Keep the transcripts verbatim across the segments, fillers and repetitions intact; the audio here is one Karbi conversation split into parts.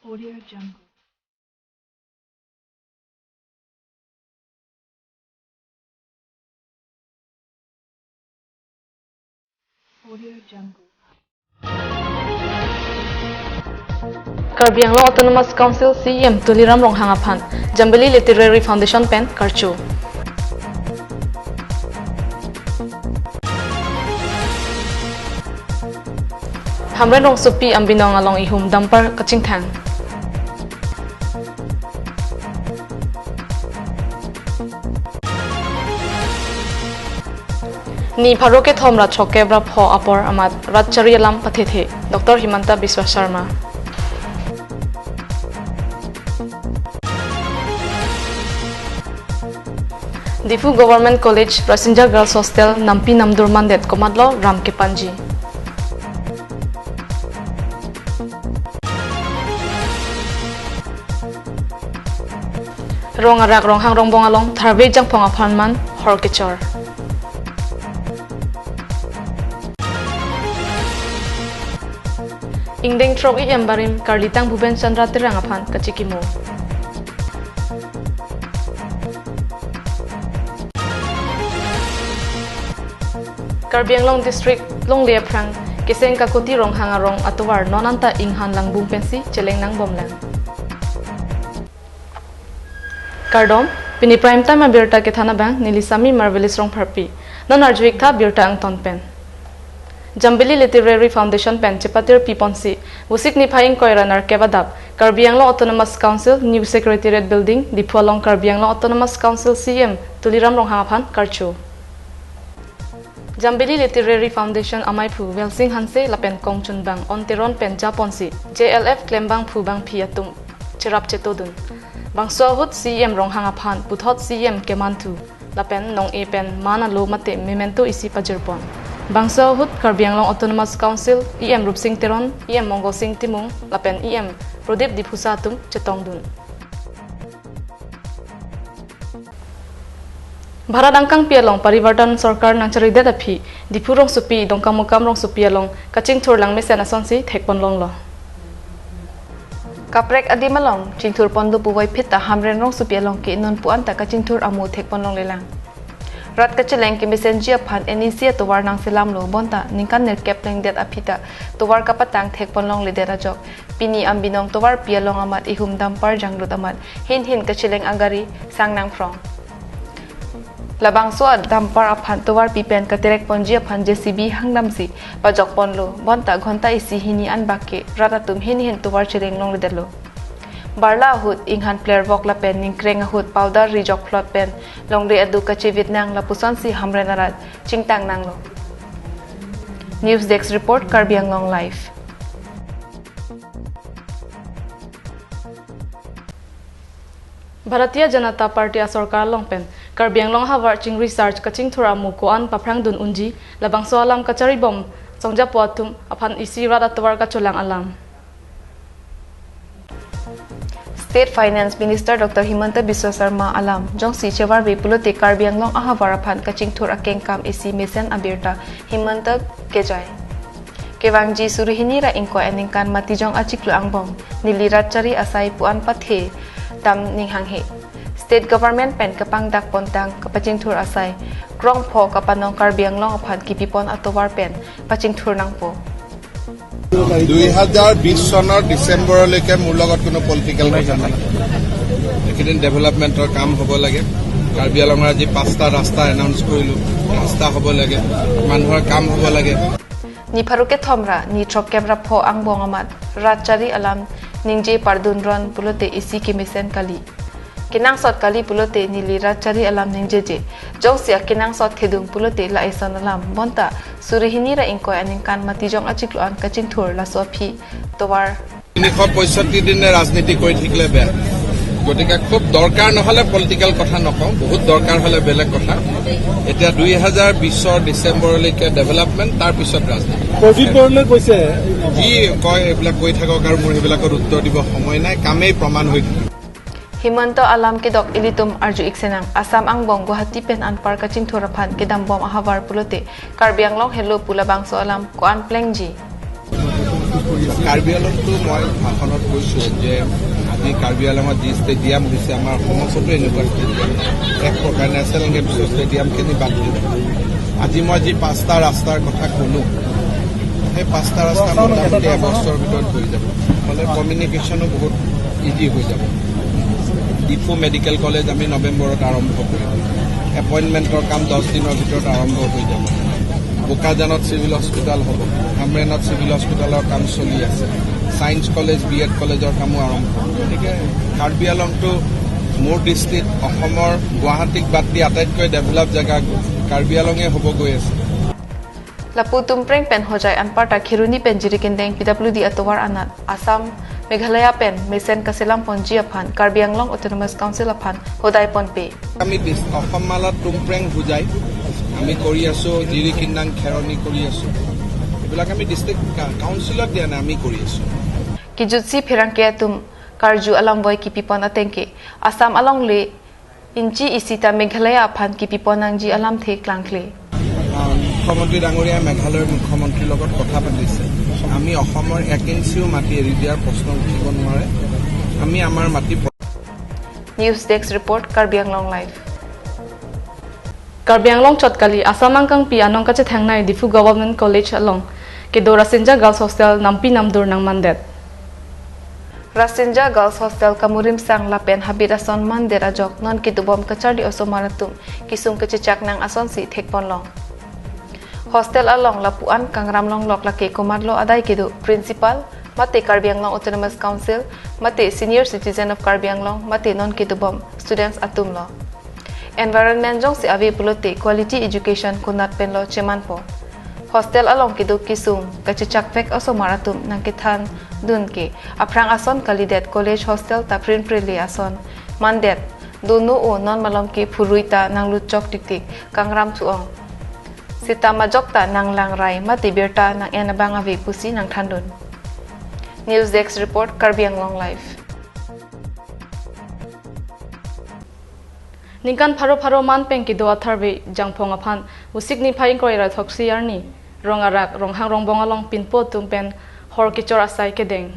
Audio Jungle. Audio Jungle. Karbi Anglong Autonomous Council C E M Tuliram Ronghang aphan Jambili Literary Foundation pen karcho. Hamren Rongsopi Ambinong along ihum dumper kachingthang. Ni pharo kethom ra throkkep ra pho apor amat rat chari alam pathethe, Doctor Himanta Biswa Sarma. Diphu Government College, Rasinja Girls Hostel, nampi namdur mandet komatlo ram kepanji. Rong arak Ronghang Rongbong along tharve jangphong aphan man hor kechor. Ingdeng throk E M barim Karlitang Bhuben Chandra Terang aphan kachikimo. Karbi Anglong District longle aphrang keseng Kakuti Ronghang arong atovar non anta inghan langbung pensi cheleng nangbomlang. Kardom, pini Prime Time abirta kethan abang neli Sami Marvelous Rongpharpi. Non arju-iktha birta angton pen. Jambili Literary Foundation pen chepatir piponsi, Vosik niphai ingkoi ra nerkep adap, Karbi Anglong Autonomous Council New Secretariat Building, Diphu along Karbi Anglong Autonomous Council C E M Tuliram Ronghang aphan karcho. Jambili Literary Foundation amaiphu Velsing Hanse lapen kongchunbang On Teron pen japonsi, J L F klembang phu bangphi atum cherap chetodun. Bangso ahut C E M Ronghang aphan puthot C E M kemanthu lapen nong-e pen man alo mate memento isi pajirpon. Bangso ahut Karbi Anglong Autonomous Council E M Rupsing Teron, E M Mongolsing Timung lapen E M Prodip Diphusa atum chetongdun. Bharat angkangpi along Parivartan Sorkar nangcharidet aphi, Diphu Rongsopi, Dongkamukam Rongsopi along kachingthur langmesen asonsi thekponlonglo. Kaprek adim along chingthurponlo puvoiphit ta Hamren Rongsopi along ke non pu-an ta kachingthur amu thekponlonglelang. Rat kacheleng kemesenji aphan N E C atovar nangselamlo bonta ningkan nerkep plengdet aphi ta tovar kapatang thekponlongledet ajok pini Ambinong tovarpi along amat ihum dumper janglut amat hin hin kacheleng agari sang nangphrong. Labangso a dumper aphan tovarpi pen katerekponji aphan J C B hangdamsi pajokponlo bonta ghonta isi hini anbak ke rat atum hin hin tovar chelenglongledetlo. Barla ahut inghan plervok lapen ningkreng ahut powder rijok phlot pen longri adu kachevit nang lapusonsi Hamren arat chingtang nanglo. News Desk Report, Karbi Anglong Live. Bharatiya Janata Party asorkar along pen Karbi Anglong ahavar chingri search kachingthur amu ko-an paphrangdun unji, labangso alam kacharibom songjapo atum aphan isi rat atovar kacholang alam. State Finance Minister Doctor Himanta Biswa Sarma alam jongsi chevarve pulote Karbi Anglong ahavar aphan kachingthur akengkam isi mesen abirta Himanta kejai. Kevangji suri hini ra ingkoi aningkan Matijong achiklo angbong neli rat chari asai pu-an pathe dam ning hanghe. State government pen kepangdak pontang kapachingthur asai krongpho kapanong Karbi Anglong aphan kipipon atovar pen pachingthur nangpo. দুই হাজাৰ বিশ চনৰ ডিচেম্বৰলৈকে মোৰ লগত কোনো পলিটিকেল কথা নাই। এইকেইদিন ডেভেলপমেণ্টৰ কাম হ'ব লাগে। কাৰ্বি আংলঙৰ আজি পাঁচটা ৰাস্তা এনাউন্স কৰিলোঁ, ৰাস্তা হ'ব লাগে, মানুহৰ কাম হ'ব লাগে। Ni pharo kethom ra ni throkkep ra pho angbong amat rat chari alam ningje pardun ron pulote isi kemesen kali. Kenangsot kali pulote neli rat chari alam ningjeje. Jongsi akenangsot thedung pulote la eson alam bonta suri hini ra ingkoi aningkan Matijong achiklo an kachingthur laso aphi tovar. তিনিশ পঁয়ষষ্ঠি দিনে ৰাজনীতি কৰি থাকিলে বেয়া। গতিকে খুব দৰকাৰ নহ'লে পলিটিকেল কথা নকওঁ, বহুত দৰকাৰ হ'লে বেলেগ কথা। এতিয়া দুই হাজাৰ বিশৰ ডিচেম্বৰলৈকে ডেভেলপমেণ্ট, তাৰ পিছত ৰাজনীতি। প্ৰদীপ বড়োৱে কৈছে, যি কয় এইবিলাক কৈ থাকক আৰু মোৰ সেইবিলাকৰ উত্তৰ দিব সময় নাই, কামেই প্ৰমাণ হৈ থাকে। Himanta alam kedok ilitum arju-ik senang. Assam angbong Guwahati pen anpar kachingthur aphan kedambom ahavar pulote Karbi Anglong helo pu labangso alam ko-an plengji. Karbi আংলংতো মই ভাষণত কৈছোঁ যে আজি কাৰ্বি আংলঙত যি ষ্টেডিয়াম হৈছে, আমাৰ অসমতো এনেকুৱা ষ্টেডিয়াম, এক প্ৰকাৰ নেশ্যনেল গেমছৰ ষ্টেডিয়ামখিনি বাদ দিব। আজি মই যি পাঁচটা ৰাস্তাৰ কথা ক'লোঁ, সেই পাঁচটা ৰাস্তা মোটামুটি এবছৰৰ ভিতৰত হৈ যাব। ফলে কমিউনিকেশ্যনো বহুত ইজি হৈ যাব। ডিফু মেডিকেল কলেজ আমি নৱেম্বৰত আৰম্ভ কৰিম। এপইণ্টমেণ্টৰ কাম দহ দিনৰ ভিতৰত আৰম্ভ হৈ যাব। বোকাজানত চিভিল হস্পিটেল হ'ব, আমৰেণত চিভিল হস্পিটেলৰ কাম চলি আছে, ছায়েন্স কলেজ, বি এড কলেজৰ কামো আৰম্ভ হ'ব। গতিকে কাৰ্বি আংলংটো মোৰ দৃষ্টিত অসমৰ গুৱাহাটীক বাদ দি আটাইতকৈ ডেভেলপ জেগা কাৰ্বি আংলঙে হ'ব গৈ আছে। Lapu Tumpreng pen Hojai anparta Kheroni pen Jirikindeng P W D atovar anat Assam, Meghalaya pen mesen kaselam ponji aphan Karbi Anglong Autonomous Council aphan hodai ponpe. আমি ডিছ- অসম মালাত টুমপ্ৰেং হোজাই আমি কৰি আছোঁ, জিৰিকিন্দাং খেৰণি কৰি আছোঁ। এইবিলাক আমি ডিষ্ট্ৰিক্ট কা- কাউন্সিলত দিয়া নাই, আমি কৰি আছোঁ। Kijutsi pherangke atum karju alam voi kipipon atengke Assam alongle inchi isi ta Meghalaya aphan kipipon nangji alamthe klangkle. আহ, মুখ্যমন্ত্ৰী ডাঙৰীয়াই মেঘালয়ৰ মুখ্যমন্ত্ৰীৰ লগত কথা পাতিছে। আমি অসমৰ এক ইঞ্চিও মাটি এৰি দিয়াৰ প্ৰশ্ন উঠিব নোৱাৰে। আমি আমাৰ মাটি প- News Desk Report, Karbi Anglong Live. Karbi Anglong chot kali Assam angkangpi anong kachethangnai Diphu Government College along kedo Rasinja Girls Hostel nampi namdur nangmandet. Rasinja Girls Hostel kamurimsang lapen habit ason mandet ajok non kedobom kacharli osomar atum kesung kachechak nang asonsi thekponlong. Hostel along lapu-an kangram longlok lake komatlo adai kedo principal, mate Karbi Anglong Autonomous Council, mate Senior Citizen of Karbi Anglong, mate non kedobom students atumlo. Environment jongsi ave pulote quality education konat penlo chemanpo. Hostel along kedo kesung kachechakvek osomar atum nangkethandun ke aphrang ason kalidet college hostel ta prinprele ason mandet, dono o non malom ke phurui ta nanglut chok tiktik kangram thu-ong. Seta majok ta nanglang rai mate birta nang-en abang ave pusi nangthandun. News Desk Report, Karbi Anglong Live. Ningkan pharo pharo man pen kedo atharve Jangphong aphan Vosik niphai ingkoi ra throksi arni Rong Arak, Ronghang Rongbong along pinpo atum pen hor kechor asai kedeng.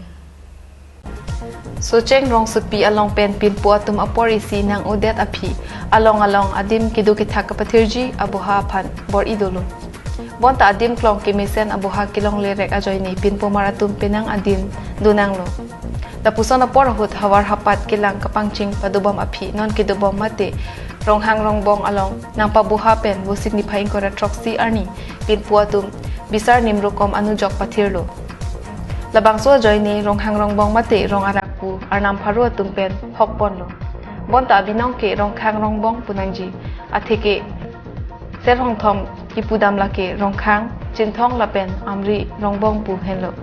Socheng rongsopi along pen pinpo atum apor isi nang-odet aphi along along adim kedo kethak kapathirji aboha aphan bor-i dolo. Bonta adim klong kemesen aboha kelonglerek ajoine pinpomar atum penang adim donanglo. Lapuson apor ahut havar hapat kelang kapangching padobom aphi non kedobom mate Ronghang Rongbong along nangpaboha pen Vosik niphai ingkoi ra throksi arni pinpo atum bisar nimrokom anujok pathirlo. Labangso ajoine Ronghang Rongbong mate Rong Arak pu arnam pharo atum pen hokponlo. Bonta abinong ke Ronghang Rongbong pu nangji, atheke Serhongthom kipudam lake Rongkhang, Chinthong lapen Amri Rongbong pu henlo.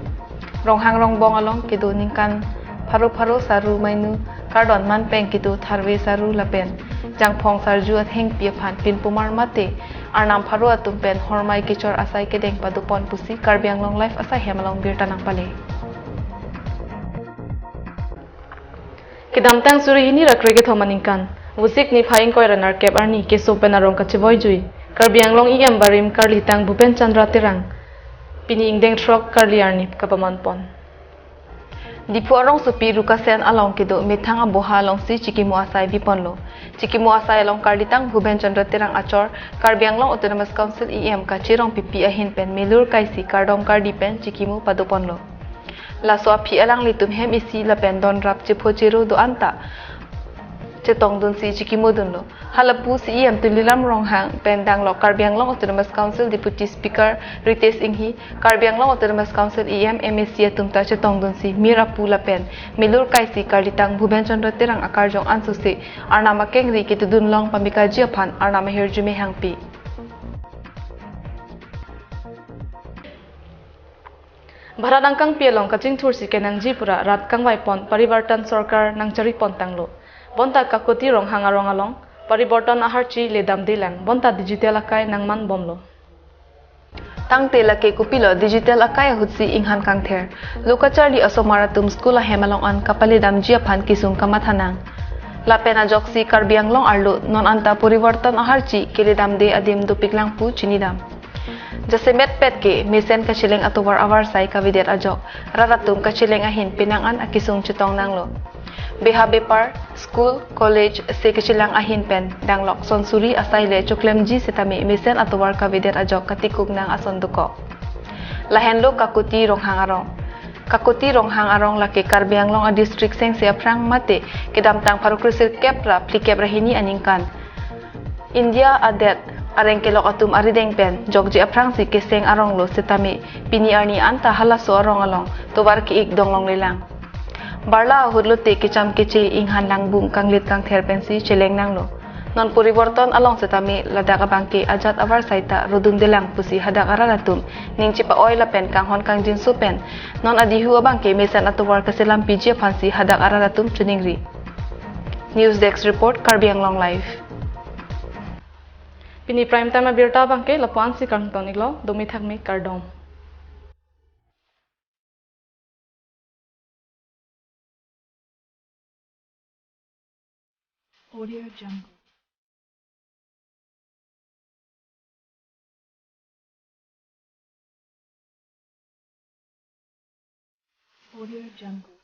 Ronghang Rongbong along kedo ningkan pharo pharo saru mainu kardom man pen kedo tharve saru lapen Jangphong sarju athengpi aphan pinpomar mate arnam pharo atum pen hormai kechor asai kedeng padopon pusi Karbi Anglong Live asai hem along birta nangpale. Kedamtang suri hini ra krekethom aningkan, Vosik niphai ingkoi ra nerkep arni keso pen arong kachevoijui Karbi Anglong E M barim karlitang Bhupen Chandra Terang pini ingdeng throk karli arni kapamanpon. Diphu arongsopi Rukasen along kedo methang aboha alongsi chikimo asai biponlo. Chikimo asai along karlitang Bhupen Chandra Terang achor Karbi Anglong Autonomous Council E M kachirong pipi ahin pen melur kaisi kardom kardi pen chikimo padoponlo. Laso aphi alanglitum hem isi lapen donrap chepho chero do-an ta chetongdunsi chikimodunlo. Halapu C E M Tuliram Ronghang pen danglok Karbi Anglong Autonomous Council Deputy Speaker Ritesh Enghi, Karbi Anglong Autonomous Council E M, M A C atum ta chetongdunsi mir apu lapen melur kaisi karlitang Bhupen Chandra Terang akarjong ansose arnam akengri ketudunlong pamekaji aphan arnam ahirjume hangpi. Bharat angkangpi along kachingthursi kenangji pura rat kangvaipon Parivartan Sorkar nangcharipontanglo. Bonta Kakoti Ronghang arong along Parivartan aharchi ledamdelang, bonta digital akai nangmanbomlo. Tangte lake kopilo digital akai ahutsi inghan kangther. Lo kacharli osomar atum school ahem along an kapaledamji aphan kesung kamathanang. Lapen ajoksi Karbi Anglong arlo non anta Parivartan aharchi keledamde adim dopiklang pu chinidam. Jasemet pet ke mesen kacheleng atovar avarsai kavedet ajok rat atum kacheleng ahin penang an akesung chetong nanglo. Beha bepar, school, college se kachelang ahin pen danglok son suri asai le choklemji setame mesen atovar kavedet ajok katikuk nang ason dokok. Lahenlo Kakuti Ronghang arong. Kakuti Ronghang arong lake Karbi Anglong a district Sengse aphrang mate kedamtang pharo kresirkep ra phlikep ra hini aningkan India adet areng kelok atum arideng pen jokji aphrangsi keseng arong lo setame pini arni anta halaso arong along tovar ke-ik dong longlelang. Barla ahut lote kecham keche inghan langbung kanglit kangther pensi cheleng nanglo. Non poriborton along setame ladak abangke ajat avarsai ta rodundelang pusi hadak arat atum ning chepa-oi lapen kanghon kangjinso pen non adihu abangke mesen atovar kaselam piji aphansi hadak arat atum choningri. News Desk Report, Karbi Anglong Live. Pini prime time abirta abangke lapu-ansi kangton iklo, domi thakmi kardom. Audio Jungle. Audio Jungle.